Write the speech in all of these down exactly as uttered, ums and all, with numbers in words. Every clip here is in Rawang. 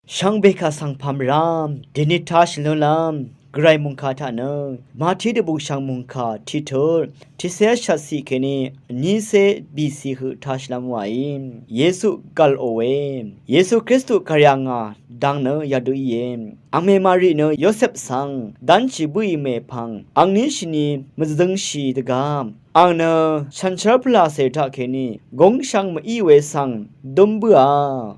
Shvngbe kà svng pà mvrá dèní táshì lúnlv́m Gvray mòngkà taq nø Mati dvbùngshv̀ng mòngkà tiqtut tiqcé shvtciq kèní vnícé bìcì høq táshìlv́m wàí Yesu gv̀lò we Yesu Kristu kàryà ngà dang nø yadø íe. Angmè Mari nø Yosep svng dv́nshì bǿì mèpvng angní shvni mvzøngshì dvgvp ang nø shànshér pvlàcè taqkèní gúngshvng mví we svng dúm bǿà.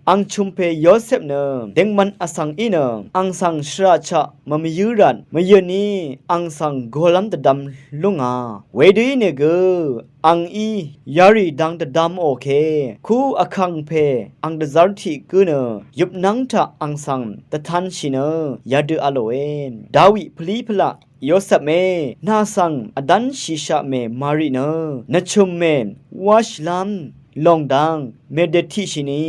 Ang chø̀mpè Yosep nø dingmvn vsvng í nø ang svng shvraqchaq mvmvyǿ rvt mvyø̀ní ang svng golv́m dvdvm lúngà. Wedø ínìgø angí yarì dang dvdvmò ke kú vkàngpè ang dvzv́r tiq gǿ nø yøpnv́ng taq ang svng dvtanshì nø yadø v̄lòe. Dawi pvlí pvlaq Yosepmè, nà svng vdv́nshìshaqmè Mari nø nvchø̀mmè wáshìlv́m lòng dang mèdèt tiqshìni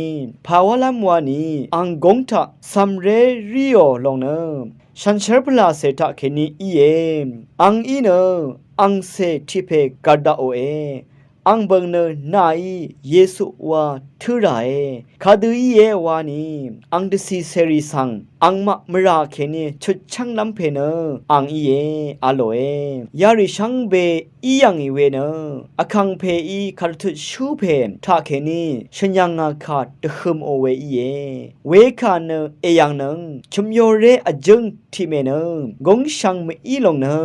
pà wálv́m wani ang gúng taq cv̀mré ríò lòng nø shànshér pvlàcè taqkèní íe. Angí nø angcè tiqpè gv̀r daqòe. Ang bø̀ng nø nàí Yesu wa tǿ ràe. Kadø íe wani ang dvcì cèrì svng angmaq mvrà kèní chutchv́nglv́m pè nø ang íe v̄lòe. Yarì shvngbe í yv̀ngì we nø vkàngpèí kàdvtutshú pè taqkèní shø̀n yv̀ngà kà dvhø̀mò we íe. Wekà nø èyv̀ngnøng chø̀myoré vjǿng tiqmè nø gúngshvng mví lòng nø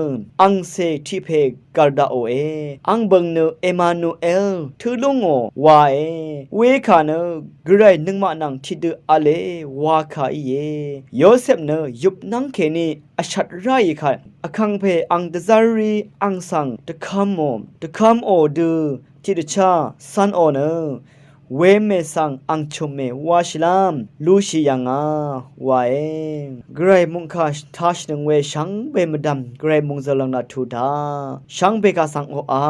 angcè tiqpè gv̀r daqòe. Ang bø̀ng nø Emanuel tǿ lúngò wae. Wekà nø Gvray nøngmaq nvng tiqdø v̄le wakà íe. Yosep nø yøpnv́ng kèní vshvt ráì kvt vkàngpè ang dvzv́rí ang svng dvkvmò dvkvmò dø tiqdvchá cv̄nò nø wemè svng ang chø̀mmè wáshìlv́m lúshì yv̀ngà wae. Gvray mòngkà táshìnøng we shvngbe mvdv̀m Gvray mòngzø̀l lv̀ng nà tuq taq shvngbe kà svng oqà